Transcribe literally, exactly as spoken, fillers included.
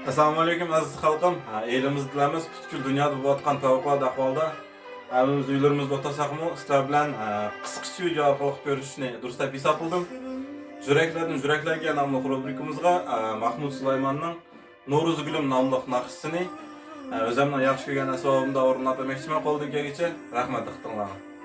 ئەسسالامۇئەلەيكۇم ئەزىز خەلقىم. ھە، ئېلىمىزدىلا ئەمەس، پۈتكۈل دۇنيادا بولۇۋاتقان پەۋقۇلئاددە ئەھۋالدا ھەممىمىز ئۆيلىرىمىزدە ئولتۇرساقمۇ، سىلەر بىلەن، ھە، قىسقىچە ۋىدېو ئارقىلىق كۆرۈشۈشنى دۇرۇس دەپ ھېسابلىدىم. يۈرەكلەردىن يۈرەكلەرگە ناملىق روبرىكىمىزغا، ھە، ماھمۇد سۇلايماننىڭ نورۇز گۈلۈم ناملىق ناخشىسىنى، ھە، ئۆزۈمنىڭ ياخشى كۆرگەن ئەسۋابىمدا ئورۇنلاپ بەرمەكچىمەن. قولدىن كەلگىچە رەھمەت دىققىتىڭلارغا.